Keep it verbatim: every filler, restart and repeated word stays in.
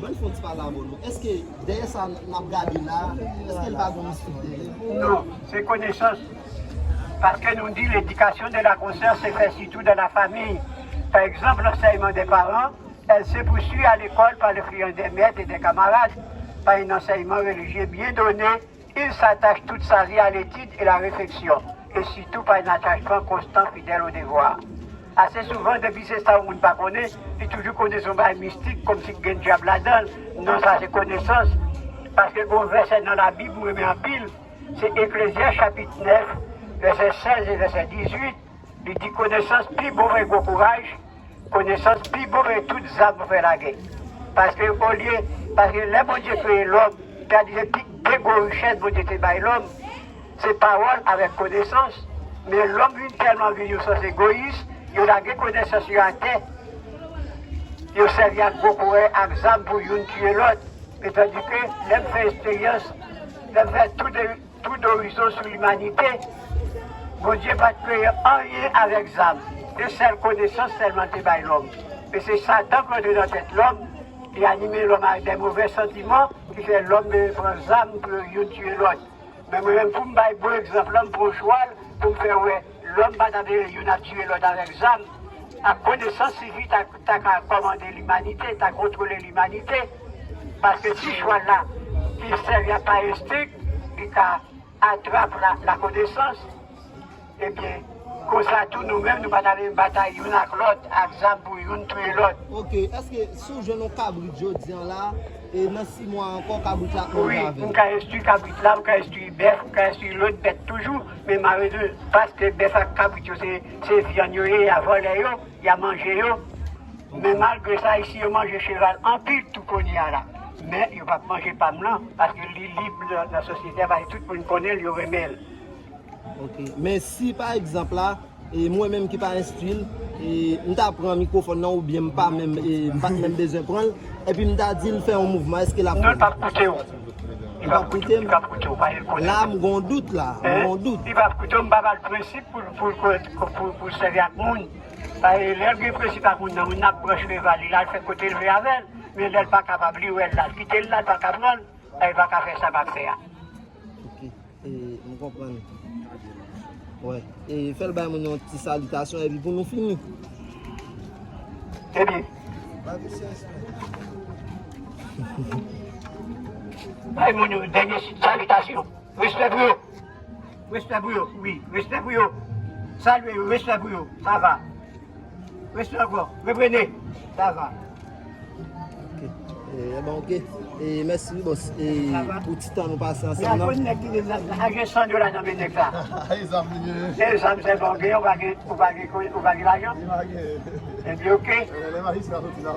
Ban n fè yon ti pale avè nou. Èske dèyè sa n ap gade la, èske l pa gen yon mistik dèyè? Non, se konesans. Paske nou di l'éducation de la conscience se fè sitou dans la famille. Par exemple, l'enseignement des parents, elle se poursuit à l'école par l'influence des maîtres et des camarades, par un enseignement religieux bien donné, il s'attache toute sa vie à l'étude et la réflexion, et surtout par un attachement constant, fidèle au devoir. Ase souvan, depi se sa yon moun pa konnen, li toujou konnen se yon bagay mistik, kòmsi gen dyab ladan l. Non, sa se konesans. Paske gen yon vèsè nan Labib mwen renmen anpil, se Eklezyas chapit nèf, vèsè sèz e vèsè dizuit. Li di konesans pi bon pase gwo kouraj, konesans pi bon pase tout zam pou fè lagè. Paske olye, paske lè Bondye kreye lòm, sa di se pi de gwo richès Bondye te bay lòm, se pawòl avèk konesans. Men lòm vin tèlman vin yon sans egoyis, yo lage konesans yo atè. Yo sèvi ak gwo kouraj, ak zam pou youn tiye lòt. Men tandike, lè m fè esperyans, lè m fè tout de, tour d'horizon sou limanite, Bondye pa t kreye anyen avèk zam. Se sèl konesans sèlman te bay lòm. Men se Satan k rantre nan tèt lòm, li anime lòm ak de movè santiman, ki fè lòm bezwen pran zam pou yo youn tiye lòt. Men mwen menm, pou m bay bon egzanp la, m pran chwal pou m fè wè lòm pa ta vle youn ap tiye lòt avèk zam. Ak konesans sifi ta, ta ka kòmande limanite, ta kontwole limanite. Paske ti chwal la ki sèvi ak pa enstrik, li ka atrap la, la konesans. Ebyen, konsa tou nou menm, nou pa ta vle batay youn ak lòt, ak zam pou youn touye lòt. Ok, èske si w jwenn yon kabrit jodi an la, e nan sis mwa ankò, kabrit la ap manje avè w? Wi, m ka enstwi kabrit la, m ka enstwi bèf, m ka enstwi lòt bèt toujou, men malere, paske bèf ak kabrit yo, se, se vyann yo ye, y a vòlè yo, y a manje yo. Men malgre sa, isi yo manje cheval anpil tou kounye a la. Men yo p ap manje pa m lan, paske li lib nan, nan sosyete a, paske tout moun konnen l, yo renmen l. Ok. Men si, pa egzanp la, e mwen menm ki pa enstwi l, e m ta pran mikwofòn nan oubyen m pa menm, e m pa t menm bezwen pran l, epi m ta di l fè yon mouvman, èske l ap fè l? Non, l p ap koute w. Li p ap koute m? Li p ap koute w, pa l konnen. La, m gen yon dout la, m gen yon dout. Li p ap koute w, m pa ba l prensip pou, pou, pou, pou, pou l sèvi ak moun. Paske lè l gen prensip ak moun nan, moun nan ap pran cheval li, l al fè kote l vle avè l. Men lè l pa kapab, li wè l la, l kite l la, l pa ka pran l, e l pa ka fè sa m ap fè a. Ok. E, m konprann. Wè. E, fè l bay moun yon ti salitasyon epi pou nou fini. Ebyen. Bay moun yon dènye salitasyon. Respè pou yo. Respè pou yo, wi. Respè pou yo. Salye yo, respè pou yo. Sa va. Respè ankò. Reprene. Sa va. Ok. E, e ben, ok. E, mèsi, wi, bòs. E, pou ti tan nou pase ansanm nan. Nèg ki gen zam la, aje san dola nan men nèg la. E zam li ye. E zam sèlman w gen, ou pa gen, ou pa gen, ou pa gen lajan. Li pa gen. Epi, ok. E, lè majistra soti la.